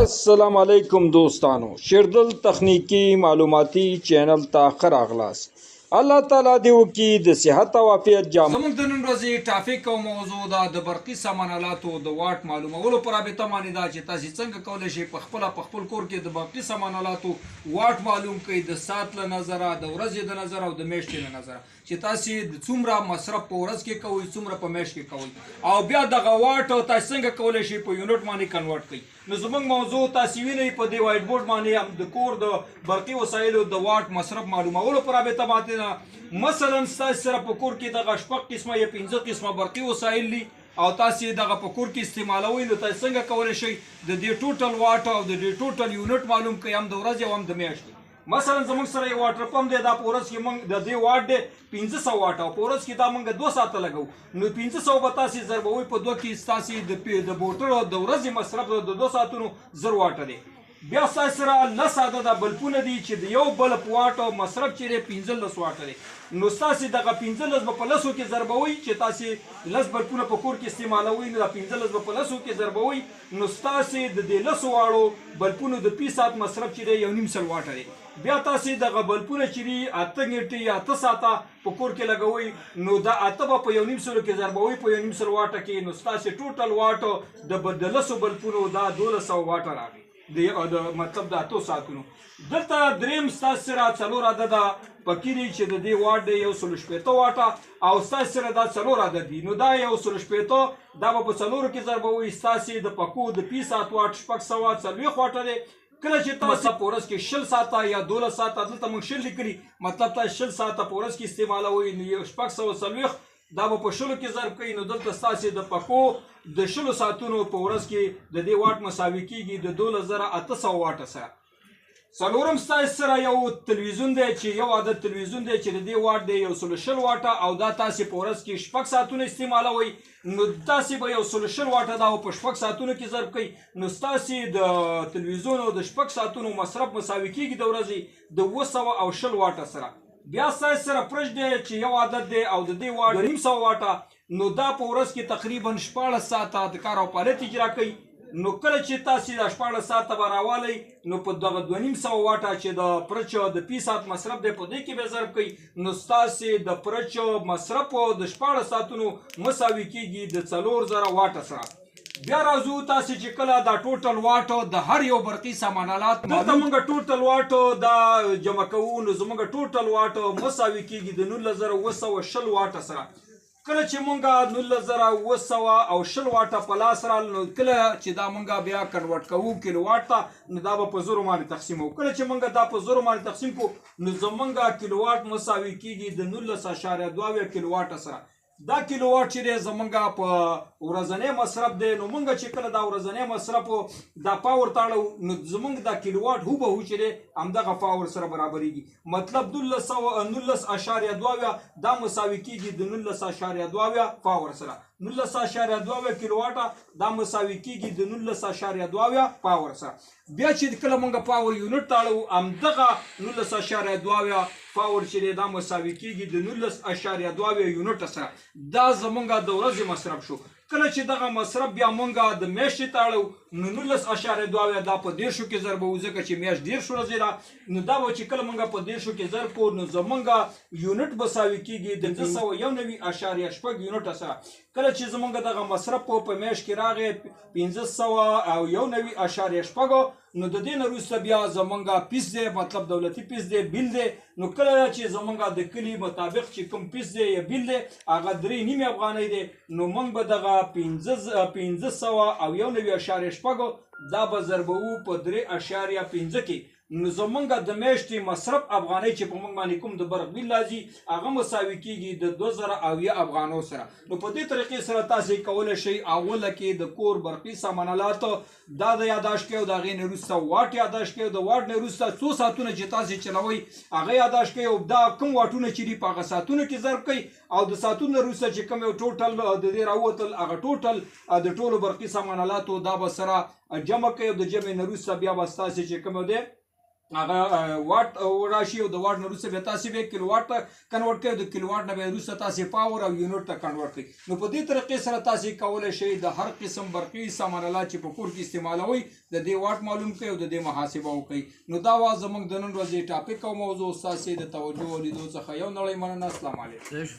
السلام علیکم دوستانو، شیردل تخنیکی معلوماتي چینل ته ښه راغلاست. الله تعالی دې وکړي د صحت او عافیت جامه. زموږ د نن ورځې ټافیک او موضوع دا د برقي سامانالاتو د واټ معلومولو په رابطه باندې ده چې تاسې څنګه کولی شئ په خپله په خپل کور کې د برقي سامانالاتو واټ معلوم کړئ، د ساعت له نظره، د ورځې د نظره او د میاشتې له نظره، چې تاسې د څومره مصرف په ورځ کې کوئ، څومره په میاشت کې کوئ، او بیا دغه واټ تاسې څنګه کولی شئ په یونټ باندې convert کړئ. نو زموږ موضوع تاسې وینئ په دې white board باندې هم د کور د برقي وسایلو د واټ مصرف معلومولو په رابطه باندې ده. مثلا ستاسې سره په کور کې دغه شپږ قسمه یا پنځه قسمه برقي وسایل دي او تاسې دغه په کور کې استعمالوئ، نو تاسې څنګه کولی شئ د دې total واټ او د دې total unit معلوم کړئ، هم د ورځې او هم د میاشتې. مثلا زموږ سره یو water pump دی، دا په ورځ کې موږ د دې واټ دی 500 واټ او په ورځ کې دا موږ 2 ساعته لګوو، نو 500 به تاسې ضربوئ په دوه کې، ستاسې د موټر د ورځې مصرف د 2 ساعتونو 1000 واټه دی. بیا ستاسې سره لس عدده بلپونه دي چې د یو بلپ واټ او مصرف چې دی 15 واټه دی، نو ستاسې دغه 15 به په لسو کې ضربوئ چې تاسې لس بلپونه په کور کې استعمالوئ، نو دا 15 به په لسو کې ضربوئ، نو ستاسې د دې لسو واړو بلپونو د پی ساعت مصرف چې دی 1.5 واټه دی. بیا تاسې دغه بلپونه چې دي 8 ګنټې یا 8 ساعته په کور کې لګوئ، نو دا 8 به په 1.5 کې ضربوئ په 1.5 واټه کې، نو ستاسې total واټ د لسو بلپونو دا 1200 واټه راغی، د مطلب د 8 ساعتونو. دلته دریم ستاسې سره 4 عدده پکې دي چې د دې واټ دی 160 واټه او ستاسې سره دا 4 عدد دي، نو دا 160 دا به په 4 کې ضربوئ، ستاسې د پکو د پی ساعت واټ 640 واټه دی. کله چې تاسو په ورځ کې 20 ساعته یا 12 ساعته، دلته موږ 20 لیکلي، مطلب تاسو 20 ساعته په ورځ کې استعمالوئ، نو یو 640 دا به په 20 کې ضرب کړئ، نو دلته ستاسې د پکو د 20 ساعتونو په ورځ کې د دې واټ مساوي کېږي د 12800 واټه سره. څلورم ستاسې سره یو تلویزیون دی چې یو عدد تلویزیون دی چې د دې واټ دی 120 واټه او دا تاسې په ورځ کې 6 ساعتونه استعمالوئ، نو تاسې به 120 واټه دا په 6 ساعتونو کې ضرب کړئ، نو ستاسې د تلویزیون د 6 ساعتونو مصرف مساوي کېږي د ورځې د 720 واټه سره. بیا ستاسې سره فرج دی چې یو عدد دی او د دې واټ 250 واټه، نو دا په ورځ کې تقریبا 16 ساعته د کار او فعالیت اجرا کوي. نو کله چې تاسې دا 16 ساعته به راوالی، نو په دغه 250 واټه چې د پرچ د پی ساعت مصرف دی په دې کې به ضرب کړئ، نو ستاسې د پرچ مصرف د 16 ساعتونو مساوي کېږي د 4000 واټه سره. بیا راځو تاسې چې کله دا total واټ د هر یو برقي سامانالات دلته موږ total واټ دا جمع کوو، نو زموږ total واټ مساوي کېږي د 19720 واټه سره. کله چې مونږ 19720 واټه په لاس رال، نو کله چې دا مونږ بیا convert کوو کیلو واټ ته، نو دا به په زرو باندې تقسیموو. کله چې مونږ دا په زرو باندې تقسیم کړو، نو زمونږ کیلو واټ مساوي کېږي د 19.2 کیلو واټه سره. دا کیلو واټ چې دی زمونږ په ورځنی مصرف دی، نو مونږ چې کله دا ورځنی مصرف دا power ته اړوو، نو زمونږ دا کیلو واټ هوبهو چې دی همدغه power سره برابرېږي. مطلب 19.2 دا مساوي کېږي د 19.2 power سره. 19.2 کیلو واټه دا مساوي کېږي د 19.2 power سره. بیا چې کله مونږ power unit ته اړوو، همدغه 19.2 power چې دی دا مساوي کېږي د 19.2 unit سره. دا زمونږ د ورځې مصرف شو. کله چې دغه مصرف بیا مونږ د میاشتې ته اړوو، نو 19.2 دا په 30 کې ضربوو، ځکه چې میاشت 30 ورځې ده، نو دا به چې کله مونږ په 30 کې ضرب کړو، نو زمونږ unit مساوي کېږي د 591.6 unit سره. کله چې زمونږ دغه مصرف په میاشت کې راغی 591.6، نو د دې نه وروسته بیا زمونږ پیس دی، مطلب دولتي پیس دی، bill دی. نو کله چې زمونږ د کلي مطابق چې کوم پیس دی یا bill دی هغه 3.5 افغانۍ دی، نو مونږ به دغه 591.6 دا به ضربوو په 3.5 کې، نو زمونږ د میاشتې مصرف افغانۍ چې په مونږ باندې کوم د برق bill راځي هغه مساوي کېږي د 2000 افغانو سره. نو په دې طریقې سره تاسې کولی شئ اوله کې د کور برقي سامانالات دا د یاداشت کړئ او د هغې نه وروسته واټ یاداشت کړئ، د واټ نه وروسته څو ساعتونه چې تاسې چلوئ هغه یاداشت کړئ او دا کوم واټونه چې دي په هغه ساعتونو کې ضرب کړئ او د ساعتونو نه وروسته چې کوم یو total د دې راووتل هغه total د ټولو برقي سامانالاتو دا به سره جمع کړئ او د جمع نه وروسته بیا به ستاسې چې کوم یو دی هغه واټ راشي او د واټ نه وروسته بیا تاسې بیا کیلو واټ ته convert کوئ، د کیلو واټ نه بیا وروسته تاسې power او unit ته convert کړئ. نو په دې طریقې سره تاسې کولی شئ د هر قسم برقي سامان الات چې په کور کې استعمالوئ د دې واټ معلوم کړئ او د دې محاسبه وکړئ. نو دا وه زموږ د نن ورځې topic او موضوع. ستاسې د توجه او لیدو څخه یو نړۍ مننه. السلام علیکم.